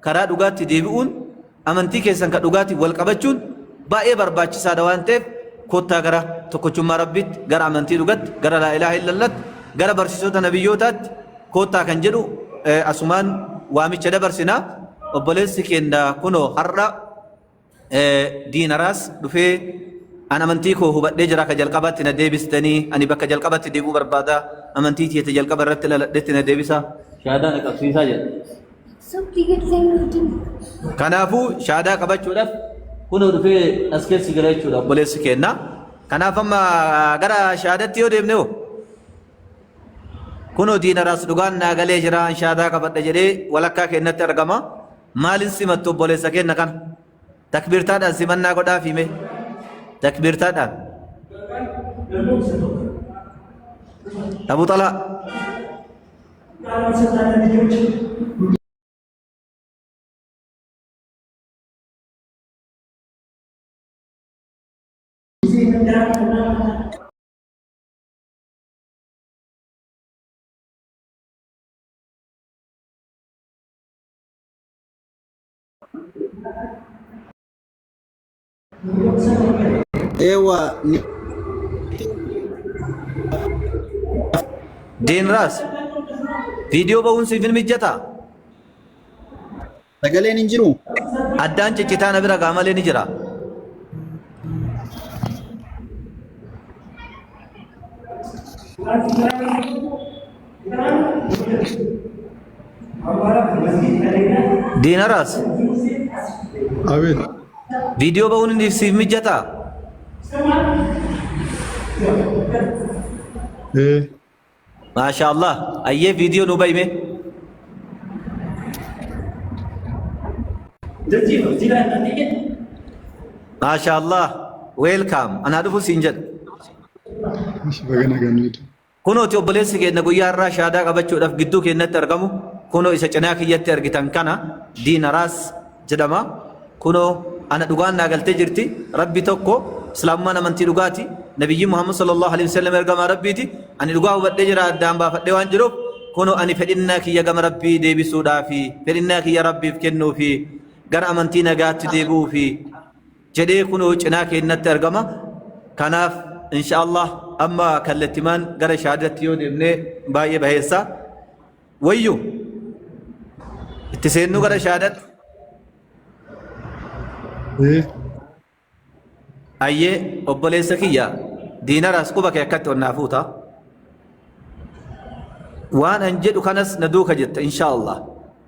karaa dhugaatti deebi'uun amantii keessan ka dhugaatiin wal qabachuun baay'ee barbaachisaadha waan ta'eef kottaa gara tokkochummaa Rabbiitti, gara amantii dhugatti, gara laa ilaaha illallatti, gara barsiisota nabiyyootaatti kottaa kan jedhu asumaan waamicha dabarsina. Obboleessi keenya kunoo har'a Diinaraas dhufee an amantii koo hubadhee jira ka jalqabaatti na deebistanii ani bakka jalqabatti deebi'uu barbaada amantii tiyya jalqaba irratti dhaladhetti na deebisa shaadaa na qabsiisaa jedha. Kanaafuu shaadaa qabachuudhaaf kunoo dhufee as keessa jira jechuudha obboleessi keenna. Kanaaf amma gara shaadatti yoo deemne hoo kunoo diinaraas dhugaan naa galee jira an shaadaa qabadha jedhee walakkaa keennatti argama. Maalin simattu obboleessa keenna kana? Takbiirtaadhaan simannaa godhaafii mee? Takbiirtaadhaan. Abu Xalaa. Ewa ni Deenraas viidiyoo ba'uun siif hin mijataa? Sagaleen hin jiru. Addaan ciccitaa na bira gaa malee ni jira. Diinaraas Abeet. Viidiyoo ba'uun inni siif mijataa? Ee. Maasha Allah. Ayyee viidiyoo nu ba'i mee. Maasha Allah. Welcome. Anaa dhufu siin jedha. Baga nagaan nuti. Kunooti obboleessi keenya guyyaa har'aa shahaadaa qabachuudhaaf gidduu keenyatti argamu kunoo isa cinaa kiyyatti argitan kana Diinaraas jedhama. Kunoo ana dhugaan naa galtee jirti. Rabbi tokko Islaamummaan amantii dhugaati. Nabiyyiin Muhammad sallallahu alaihi wasallam ergamaa Rabbiiti. Ani dhugaa hubadhee jira addaan baafadhee waan jiruuf kunoo ani fedhinnaa kiyya gama Rabbii deebisuudhaafi fedhinnaa kiyya Rabbiif kennuufi gara amantii nagaatti deebi'uufi jedhee kunoo cinaa keennatti argama. Kanaaf insha Allah amma kallattimaan gara shahaadatti yoo deemne baay'ee baheessa. Wayyu itti seennuu gara shahaadatti. Ee. Ayyee obboleessa kiyya diinaraas quba kee akkatti ol naa fuuta. Waan an jedhu kanas na duuka jetta insha Allah.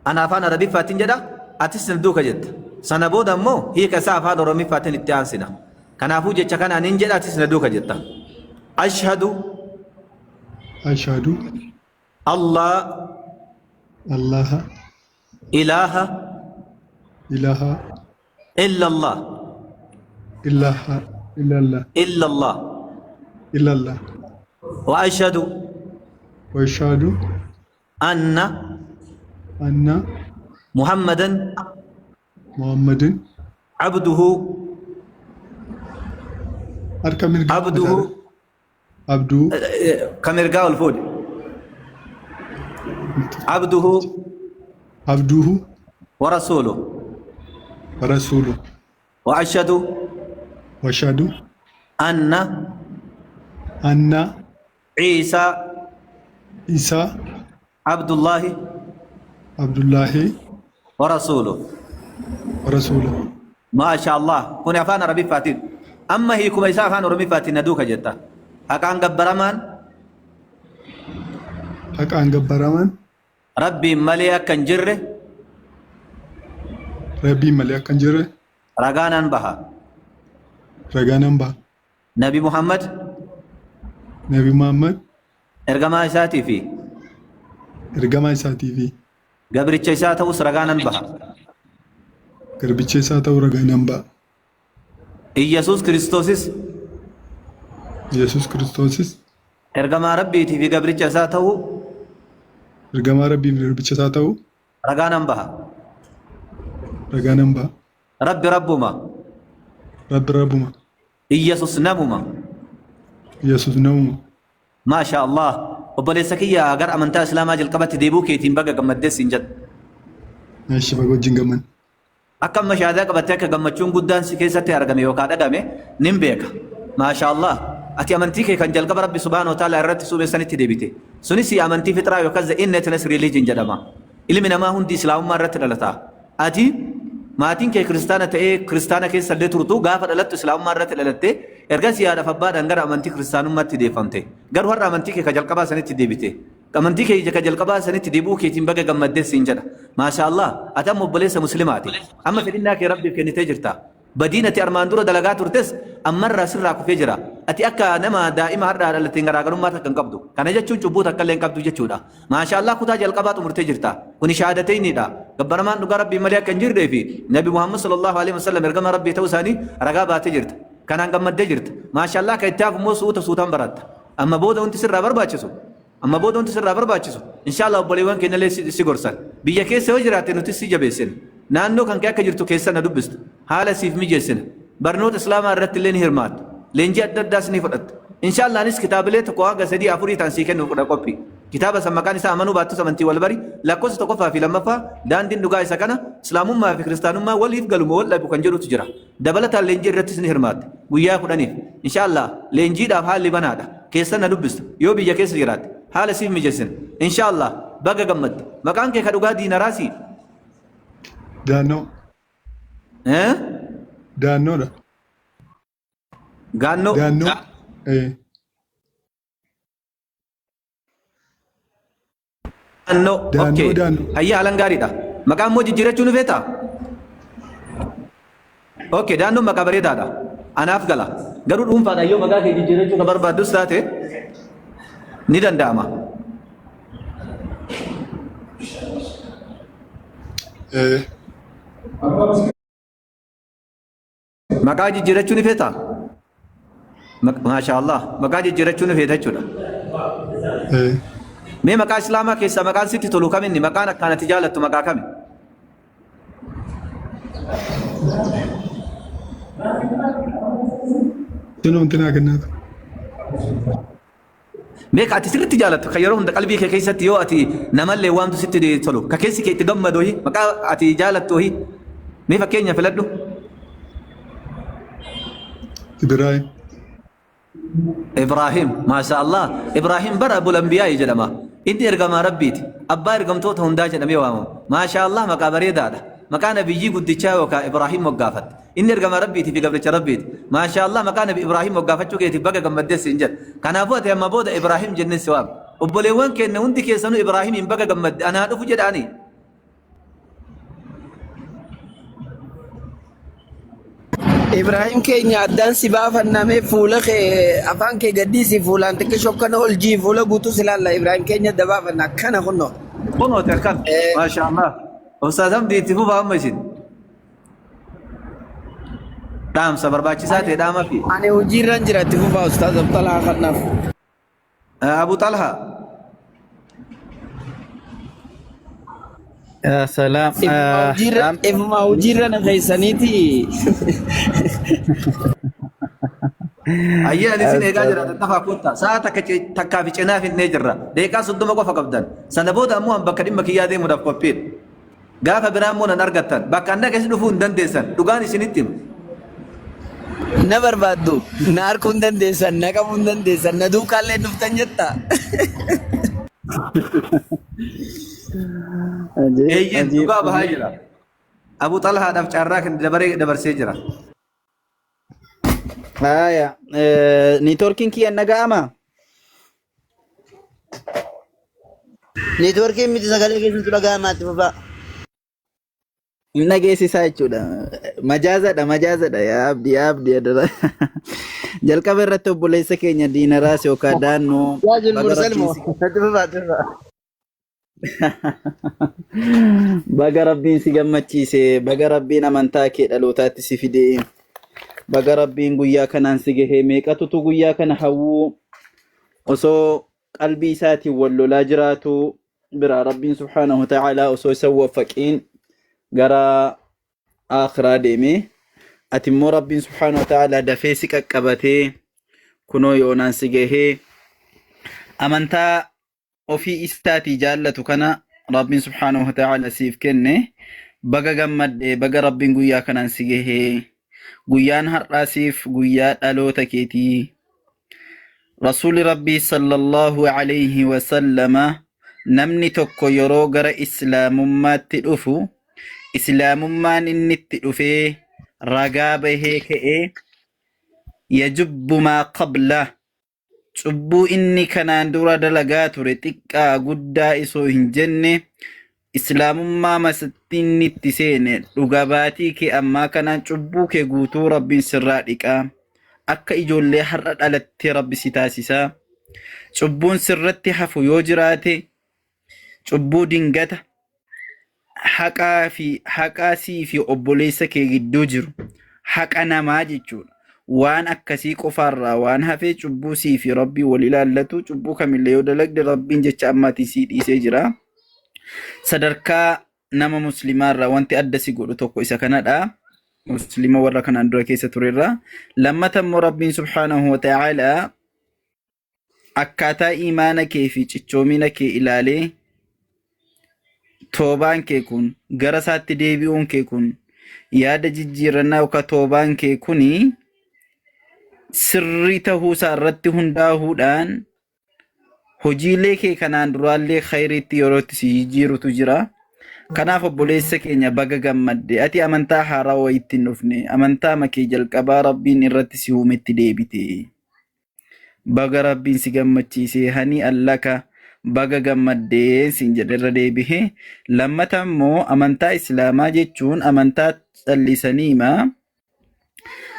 Ana afaan Arabiffaatiin jedha, atis na duuka jetta. Sana booda immoo hiika isaa afaan Oromiffaatiin itti aansina. Kanaafuu jecha kana anin jedha atis na duuka jetta. Ashhadu Ashhadu Allah Allaha ilaaha ilaha illallah ilaha illallah illallah illallah wa ashhadu wa ashhadu anna anna muhammadan muhammadin abduhu harka mirgaa abduhu abduu ka mirgaa ol fuudhi abduhu abduhu wa rasuuluhu rasuulu wa ashhadu wa ashhadu anna anna Ciisaa Isaa Abdullaahi Abdullaahi wa rasuuluh. wa rasuuluh. Maasha Allah. Kuni afaan Arabiffaatiin. Amma hiikuma isaa afaan Oromiffaatiin na duuka jetta. Haqaan gabbaramaan Haqaan gabbaramaan Rabbiin malee akka hin jirre Rabbiin malee akka hin jirre ragaa nan baha. ragaa nan baha. Nabi Muhammad Nabi Muhammad ergamaa isaatii fi ergamaa isaatii fi gabricha isaa ta'us ragaa nan baha. garbicha isaa ta'uu ragaa nan ba'a. Iyyasuus Kiristoosis Yesuus Kiristoosis ergamaa Rabbiitii fi gabricha isaa ta'uu ergamaa Rabbii fi garbicha isaa ta'uu ragaa nan baha. ragaa nan ba'a. Rabbi Rabbuma. Rabbi Rabbuma. Iyyasus namuma. Iyyasus namuma. Maasha Allah. Obboleessa kiyya gara amantaa Islaamaa jalqabatti deebi'uu keetiin baga gammaddee siin jedha. Eshi baga wajjin gamman. Akka amma shahaadaa qabattee akka gammachuun guddaan si keessatti argame yookaan dhagame nin beeka. Maashaa Allah. Ati amantii kee kan jalqaba Rabbi subhaanahu wa ta'ala irratti suume sanitti deebite. Sunis amantii fixraa yookaan the innateness religion jedhama. Ilmi namaa hundi islaamummaa irratti dhalata. Ati maatiin kee kiristaana ta'ee kiristaana keessa illee turtu gaafa dhalattu islaamummaa irratti dhalatte ergasii haadhaaf abbaadhaan gara amantii kiristaanummaatti deeffamte. Garuu har'a amantii kee ka jalqabaa sanitti deebite. Amantii kee ka jalqabaa sanitti deebi'uu keetiin baga gammaddes siin jedha. Maashaa Allah. Ati amma obboleessa muslimaati. Amma fedhinnaa kee Rabbiif kennitee jirta. Badiin ati armaan dura dalagaa turtes ammarraa sirraa kufee jira. Ati akka nama daa'ima har'aa dhalateen garaagarummaa takka hin qabdu. Kana jechuun cubbuu takka illee hin qabdu jechuudha. Maashaa Allah kutaa jalqabaa xumurtee jirta. Kuni shahaadateyniidha. Gabbaramaan dhugaa Rabbii malee akka hin jirree fi Nabi Muhammad sallallahu alaihi wasallam ergama Rabbii ta'uu isaanii ragaa baatee jirta. Kanaan gammaddee jirta. Maashaa Allah kan itti hafu immoo suuta suutaan baratta. Amma booda wanti sirraa barbaachisu Amma booda wanti sirraa barbaachisu inshallah obboleewwan keenyallee si gorsan. Biyya keessa yoo jiraatte nutis si jabeessina. Naannoo kan kee akka jirtu keessa na dubbista. Haala siif mijeessina. Barnoota Islaamaa irratti illee ni hirmaatta. Leenjii adda addaas ni fudhatta. Inshallah anis kitaabilee tokko hanga sadii afurii ta'an sii kennuuf kudha qophii. Kitaaba san maqaan isaa amanuu baattus amantii wal bari lakkoofsa tokkoffaa fi lammaffaa daandiin dhugaa isa kana Islaamummaa fi kiristaanummaa waliif galu moo wal dhabu kan jedhutu jira. Dabalataan leenjii irrattis ni hirmaatta. Guyyaa kudhaniif. Inshallah leenjiidhaaf haalli banaadha. Keessan na dubbista. Yoo biyya keessa jiraatte. Haala siif mijeessina. Inshallah baga gammadde. Maqaan kee ka dhugaa Diinaraasii? Daannoo. Eh? Daannoodha. Gaannoo. Daannoo. Eh. Daannoo. Daannoo, Okay. daannoo. Hayya haalan gaariidha. Maqaa immoo jijjiirachuu ni feetaa? Okay, daannoon maqaa bareedaadha. Anaaf gala. Garuu dhuunfaadhaan yoo maqaa kee jijjiirachuu ka barbaaddus taate ni danda'ama. Eh. Maqaa jijjiirachuu ni feetaa? Maashaa Allah. Maqaa jijjiirachuu ni feeta jechuudha. Mee maqaa Islaamaa keessaa maqaan sitti tolu kam inni? Maqaan akkaan ati jaalattu maqaa kami? Sinumti naa kennaatu. Mee ka ati sirriitti jaalattu kan yeroo hunda qalbii kee keessatti yoo ati namallee waamtu sitti tolu ka keessi kee itti gammadu wayii maqaa ati jaalattu wayii mee fakkeenya filadhu. Ibrahim. Ibrahim maasha Allah Ibrahim bara abul anbiyaa'i jedhama inni ergamaa rabbiiti abbaa ergamtoota hundaa jedhamee waamama maasha Allah maqaa bareedaadha maqaa nabiyyii guddichaa yookaan Ibrahim moggaafatte Inni ergamaa Rabbiitii fi gabricha Rabbiiti. Maashaa Allah maqaa Nabi Ibraahim moggaafachuu keetiif baga gammaddes siin jedha. Kanaafuu ati amma booda Ibraahim jennee si waamna. Obboleewwan keenya hundi keessanuu Ibraahimiin baga gammadde anaa dhufu jedhaanii. Ibrahim keenya addaan si baafanname fuula kee afaan kee gaddiisi fuulaan xiqqisho akkana ol jii fuula guutuu si laalla Ibrahim keenya adda baafanna akkana kunno. Kunooti akkan. Eh. Maashaa Allah. Ustaaz Hamdii itti fufaa amma isin. Dhaamsa barbaachisaa ta'e dhaama fi. Ani hojiirran jira itti fufaa Ustaaz Abxalaa kanaaf. Abu Talha. Salaam. Ifuma hojiirra na keessaniiti. Ayyee ani isin eegaa jira tattafaa kottaa. Sa'a takka takkaa fi cinaa finnee jirra. Daqiiqaa 30 qofa qabdan. Sana booda ammoo an bakka dhimma kiyyaa deemuudhaaf qophiidha. Gaafa biraa immoo nan argattan. Bakka an dhaqes dhufuu hin dandeessan. Dhugaan isinitti hima. Na barbaaddu, na arkuu hin dandeessan, na qabuu hin dandeessan, na duukaallee hin dhuftan jetta. Ajiib, Eeyyeen ajiib. dhugaa bahaa jira. Abu Xalhaadhaaf carraa kan dabaree dabarsee jira. Haya, niitoorkiin kiyya naga'ama. Neetwoorkiin miti sagalee keessantu dhaga'amaa itti fufaa. Hin dhageessisaa jechuudha. Majaazadha, majaazadha. Yaa abdi, yaa abdi. Adara. Jalqaba irratti obboleessa keenya Diinaraas yookaan Daannoo Yaa baga jilbur rabbiin selmo. si Itti fufaa itti fufaa. Baga rabbiin si gammachiise, baga rabbiin amantaa kee dhalootaatti si fide, baga rabbiin guyyaa kanaan si gahe. Meeqatutu guyyaa kana hawwuu osoo qalbii isaatiin wal lolaa jiraatu biraa rabbiin subhaanahu wa ta'aalaa osoo isa waffaqiin gara aakhiraa deeme. Ati immoo rabbiin subhaanahu wa ta'aalaa dafee si qaqqabatee kunoo yoonaan si gahee amantaa ofii isaatii jaallatu kana Rabbiin subhaanahu wa ta'ala siif kenne. Baga gammadde, baga Rabbiin guyyaa kanaan si gahee. Guyyaan har'aa siif guyyaa dhaloota keetii. Rasuulli Rabbii sallallahu alayhi wa sallama namni tokko yeroo gara Islaamummaatti dhufu Islaamummaan inni itti dhufee ragaa bahee ka'ee yajubbu maa qabla cubbuu inni kanaan dura dalagaa ture xiqqaa guddaa isoo hin jenne Islaamummaa masatti inni itti seene dhuga baatii kee ammaa kanaan cubbuu kee guutuu Rabbiin sirraa dhiqaa akka ijoollee har'a dhalattee Rabbi si taasisaa cubbuun sirratti hafu yoo jiraate cubbuu dingata haqaa fi haqaa sii fi obboleessa kee gidduu jiru haqa namaa jechuudha. Waan akkasii qofaarraa waan hafee cubbuu sii fi rabbii wal ilaallatu cubbuu kamillee yoo dalagde rabbiin jecha ammaatiin sii dhiisee jira. Sadarkaa nama muslimaarraa wanti adda si godhu tokko isa kanadha. Muslima warra kanaan dura keessa turerraa. Lammata immoo rabbiin subhaanahu wa ta'aalaa akkaataa iimaana kee fi cichoomina kee ilaalee toobaan kee kun gara isaatti deebi'uun kee kun yaada jijjiirrannaa yookaan toobaan kee kuni sirrii tahuu isaa irratti hundaahuudhaan hojiilee kee kanaan duraallee khayriitti yeroo itti si jijjiirutu jira. Kanaaf obboleessa keenya baga gammadde. Ati amantaa haaraa wayiitti hin dhufne. Amantaa makee jalqabaa Rabbiin irratti si uumetti deebite. Baga Rabbiin si gammachiise hani allaka baga gammaddee siin jedhe irra deebihe. Lammata immoo amantaa Islaamaa jechuun amantaa callisaniima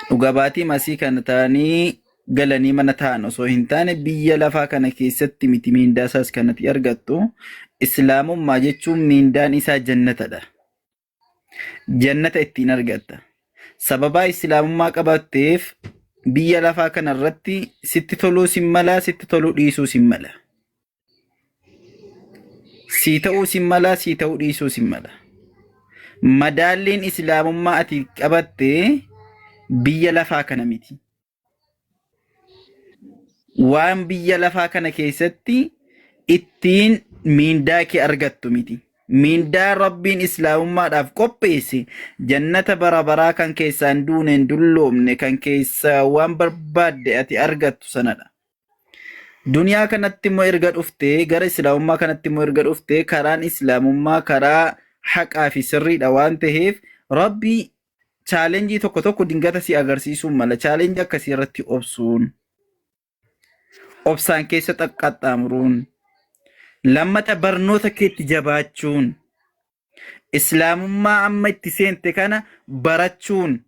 dhuga baatii masii kana ta'anii galanii mana ta'an osoo hin taane biyya lafaa kana keessatti miti miindaa isaas kanatti argattu. Islaamummaa jechuun miindaan isaa jannatadha. Jannata ittiin argatta. Sababaa Islaamummaa qabatteef biyya lafaa kana irratti sitti toluu sin mala, sitti toluu dhiisuu sin mala. Sii ta'uu sin mala, sii ta'uu dhiisuu sin mala. Madaalliin Islaamummaa ati qabatte biyya lafaa kana miti. Waan biyya lafaa kana keessatti ittiin miindaa kee argattu miti. Miindaa Rabbiin Islaamummaadhaaf qopheesse jannata bara baraa kan keessaan duuneen dulloomne kan keessaa waan barbaadde ati argattu sanadha. Duniyaa kanatti immoo erga dhuftee gara Islaamummaa kanatti immoo erga dhuftee karaan Islaamummaa karaa haqaa fi sirriidha waan ta'eef Rabbi chaalenjii tokko tokko dingata si agarsiisuun mala. Chaalenjii akkasii irratti obsuun, obsaan keessa qaxxaamuruun, lammata barnoota keetti jabaachuun, islaamummaa amma itti seente kana barachuun,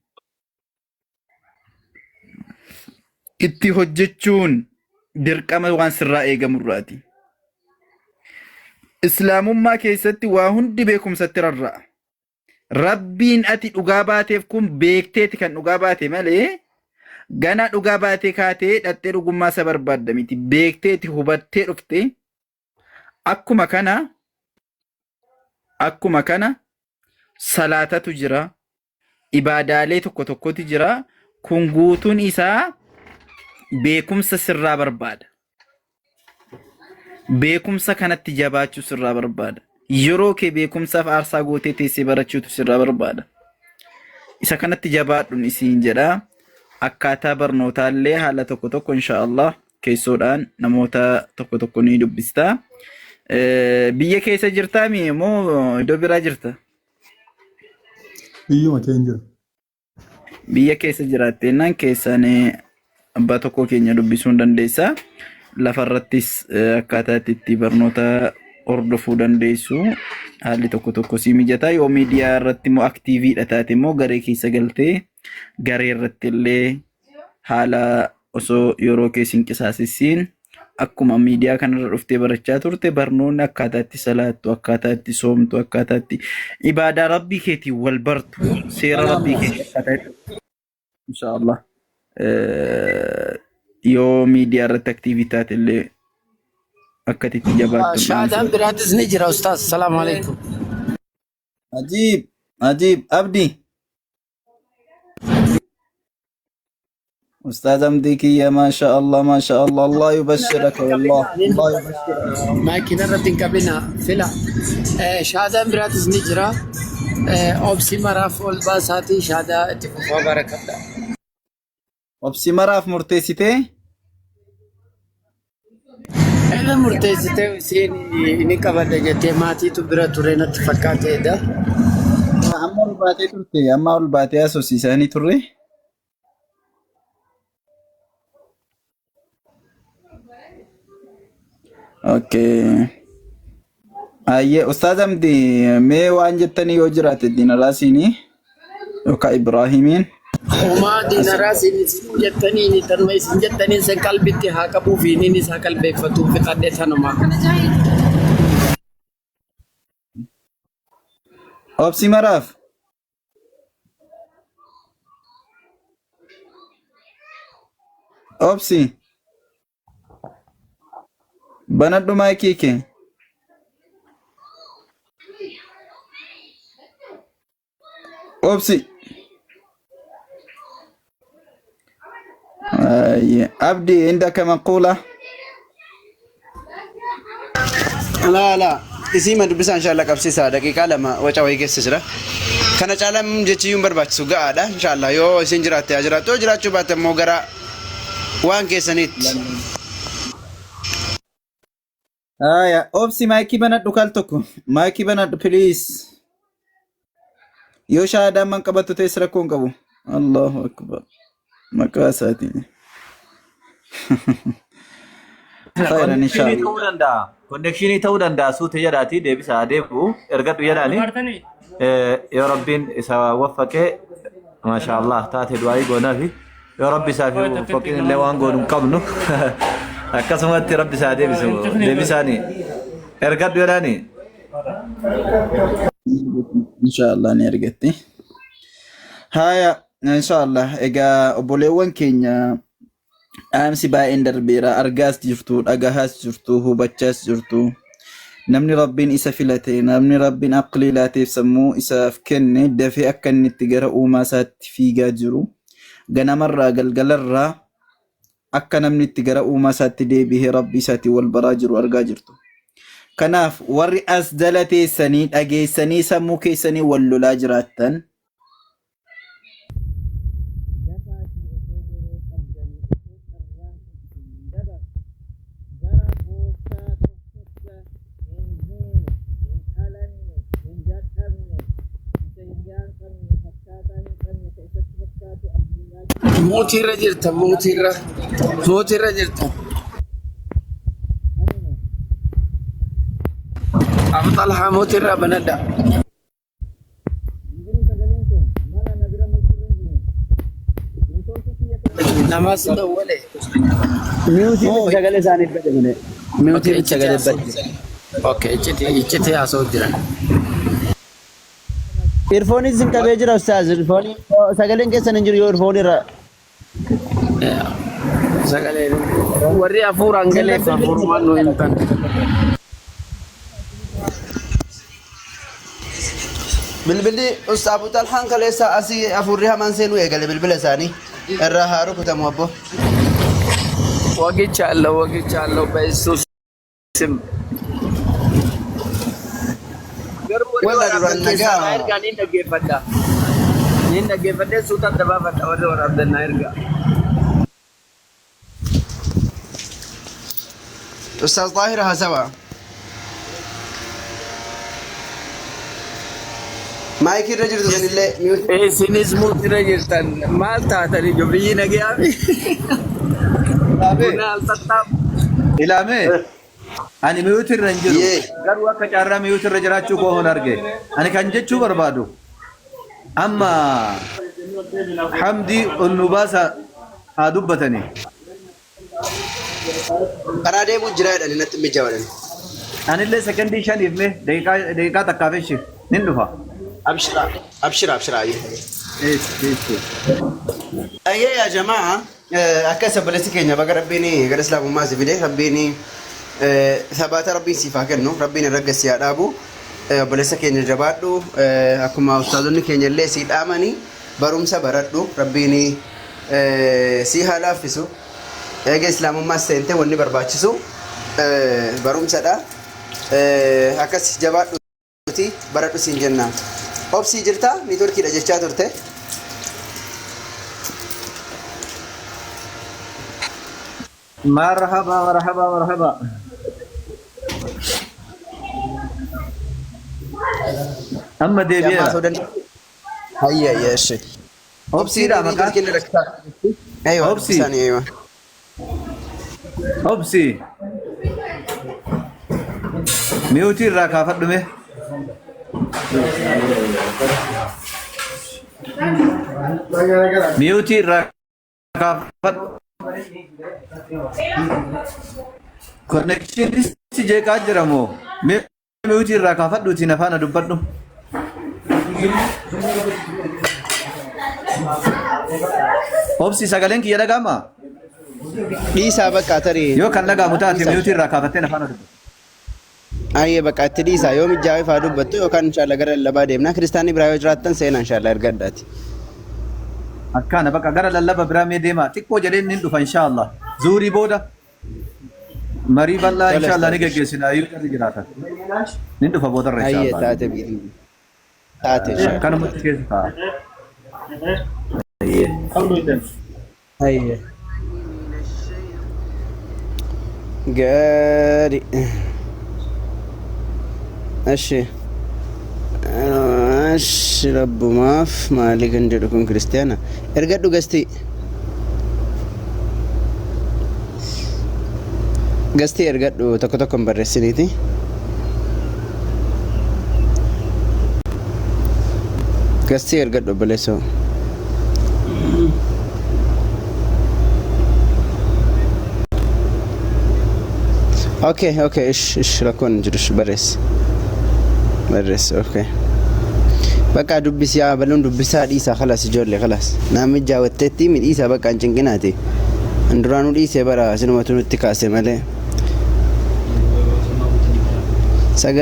itti hojjechuun dirqama waan sirraa eegamurraati. Islaamummaa keessatti waa hundi beekumsatti rarra'a. Rabbiin ati dhugaa baateef kun beekteeti kan dhugaa baate malee ganaa dhugaa baatee kaatee dhattee dhugummaa isa barbaadda miti. Beekteeti hubattee dhufte akkuma kana akkuma kana salaatatu jira ibaadaalee tokko tokkotu jira kun guutuun isaa beekumsa sirraa barbaada. Beekumsa kanatti jabaachuu sirraa barbaada. Yeroo kee beekumsaaf aarsaa gootee teessee barachuutu sirraa barbaada. Isa kanatti jabaadhuun isiin jedha. Akkaataa barnootaallee haala tokko tokko insha Allah keessoodhaan namoota tokko tokko ni dubbista. Biyya keessa jirtaa mi moo iddoo biraa jirta? Biyyuma keenya jira. Biyya keessa jiraatteennan keessaan abbaa tokkoo keenya dubbisuu hin dandeessa. Lafarrattis akkaataa itti itti barnoota hordofuu dandeessu haalli tokko tokko sii mijataa. Yoo miidiyaa irratti immoo aktiiviidha taate immoo garee keessa galtee garee irratti illee haala osoo yeroo kee sin qisaasessiin akkuma miidiyaa kanarra dhuftee barachaa turte barnoonni akkaataa itti salaattu, akkaataa itti soomtu, akkaataa itti ibaadaa rabbii keetiin wal bartu, seera rabbii keetii akkaataa itti inshaallah yoo miidiyaa irratti aktiivii taate illee akka itti jabaattu dhaamsa. Shaadaan biraatis ni jira ustaaz. Salaamu alaikum. Ajiib ajiib abdi. Ustaaz Amdii kiyya maasha Allah maasha Allah Allah yubashshiraka wallah Allah yubashshiraka. Maayikii irratti hin qabina fila. Shaadaan biraatis ni jira. Obsi maraaf ol baasaatii shaadaa itti fufaa barakadha. Obsi maraaf murteessitee Inni murteessitee isiin ni qabadha jettee maatiitu bira ture natti fakkaateedha. Amma ol baatee turte amma ol baatee haasofsiisanii turre. Okay. Ayyee Ustaaz Amdi mee waan jettanii yoo jiraate Diinaraasiinii yookaan Ibraahimiin. Homaa diinaraa isin isin jettaniin tanuma isin jettaniin san qalbitti haa qabuu fi inni isaa qalbeeffatu fixadhe tanuma. Obsi maraaf. Obsi. Banadhu maayikii kee. Obsi. Ayyee. Abdi indaka maquula. Laa laa isii ma dubbisaa inshallah qabsiisaa daqiiqaa lama waca wayii keessa jira. Kana caalaa jechiyyuu hin barbaachisu ga'aadha inshallah yoo isin jiraatte haa jiraattu yoo jiraachuu baatte immoo gara waan keessaniitti. Aya, obsi maayikii banadhu kal tokko. Maayikii banadhu please. Yoo shahaadaan man qabattu ta'es rakkoo hin qabu. Allahu akbar. Maqaa isaatiin. Khayran Konnekshinii inshallah. ta'uu danda'a. Konnekshinii ta'uu danda'a suuta jedhaatii deebisa deebi'u ergadhu jedhaani. Yoo Rabbiin isa waffaqee maashaa Allah taate du'aayii goonaafi yoo Rabbi isaaf hin waffaqin illee waan goonu hin qabnu akkasumatti Rabbi isaa deebisu deebisaani ergadhu jedhaani. Inshallah ni argatti. Haya, inshallah egaa obboleewwan keenya dhaamsi baay'een darbeera. Argaas jirtu, dhagahaas jirtu, hubachaas jirtu. Namni Rabbiin isa filate, namni Rabbiin aqlii laateef sammuu isaaf kenne dafee akka inni itti gara uumaa isaatti fiigaa jiru. Ganamarraa galgalarraa akka namni itti gara uumaa isaatti deebihee Rabbii isaatiin wal baraa jiru argaa jirtu. Kanaaf warri as jala teessanii dhageessanii sammuu keessanii wal lolaa jiraattan Dafaatii osoo yeroo qabdanii osoo carraan kun isin hin dabarre gara Gooftaa tokkicha hin duune, hin dhalanne, hin dadhabne, isa hiriyaa hin qabne, fakkaataa hin qabne, ka isatti fakkaatu addunyaa keessa Mootiirra jirta mootiirra mootiirra jirta. Anuma. Abu Talhaa mootiirraa banadha. Hin jiru sagaleen koo mala na bira milkiirra hin jiru. Neetwoorkii kiyya kana. Namas dawwale. Miyuutii Moo miti sagalee isaaniif bade malee. Miyuutii okay miti iccitii sagalee haasoo bade. jiran. Okay iccitii iccitii haasoo jiran. Irfoonii isin qabee jira ustaaz. Irfoonii sagaleen keessan hin jiru yoo irfoonii irra. Sagalee warri hafuuraan galeef hafuurumaan nu himtan. Bilbilli Ustaaz Abu Talhaan kaleessa asii hafuurri hamaan seenuu eegale bilbila isaanii irraa haa rukutamu abbo. ወግቻለሁ ወግቻለሁ በኢየሱስ ስም Garuu warri Walla duraan waraabdan keessaa nagaa naa ergaa niin dhaggeeffadha. Niin dhaggeeffadhee suuta adda baafadha warri waraabdan naa ergaa. Ustaaz Xaahir haasawa. Maayikii irra jirtu sanillee mute. Isinis muutira jirtan maal taatanii ijoo biyyi nagayaa fi Ilaamee, buna al tattaabu. ilaamee, ani miyuuti irra hin jiru. Yee. Garuu akka carraa miyuuti irra jiraachuu koo hon arge. Ani kan jechuu barbaadu amma Hamdii ol nu baasa haa dubbatanii. Karaa deemuu jira jedhani natti mijaa'an. Anillee sekondii shaniif mee daqiiqaa daqiiqaa takkaaf ishi nin dhufa. Abshira abshira abshira ayyee. Ees ees. Ayyee yaa jamaa akka obboleessi keenya baga rabbiin gara islaamummaa si fide rabbiin sabaata rabbiin siif haa kennu rabbiin irra gassi haa dhaabu obboleessa keenya jabaadhu akkuma ustaazonni keenya illee sii dhaamanii barumsa baradhu rabbiin Sii haa laaffisu. Eega islaamummaa seente wanni barbaachisu barumsadha. Akkas jabaadhuuti baradhu siin jenna. Obsii jirta niitworkiidha jechaa turte. Marhaba marhaba marhaba. Amma Ammaa deebi'eera. ta'uu danda'a. Hayya hayya eshi. Obsiidha maqaan. Niitworkiin rakkisaa. Aywa Obsii. dubbisaanii aywa. Obsii. Miyuutii irraa kaafadhu mee. Miyuutii irraa kaafadhu. Konnekshinii si jeeqaa jira moo? Mee miyuutii irraa kaafadhuutii na faana dubbadhu. Obsi sagaleen kiyya dhaga'amaa? Dhiisaa bakka tarii. Yoo kan dhaga'amu taate miyuutii irraa kaafattee na faana dubbadhu. Ayyee bakka itti dhiisaa yoo mijaa'e faa dubbattu yookaan inshaalla gara lallabaa deemna. Kiristaanni biraa yoo jiraattan seenaa inshaalla ergadhaati. Akkaana bakka gara lallaba biraa mee deemaa xiqqoo jedheen nin dhufa inshaallah. Zuurii booda marii bal'aa Tole inshaallah ni ustaaz. geggeessina yoo jarri jiraatan. Nin dhufa boodarra Ayyee inshaallah. taate biidhi. Taate inshaalla. Akkanumatti keessa taa'a. Ayyee. Gaarii. Eshi. Eshi rabbumaaf maali kan jedhu kun kiristiyaana. Ergadhu gastii. Gastii ergadhu tokko tokko hin barreessiniiti. Gastii ergadhu obboleessoo. Okay, okay, ish, ish, rakkoon hin jiru, ish, barreessi. Barreessi, okay. Bakka dubbisi yaa baluun dubbisaa dhiisaa kalas ijoollee kalas. Namni jaawatteetti mi dhiisaa bakka hin cinqinaati. An duraanuu dhiisee bara sinumatu nutti kaase malee. Sagalee.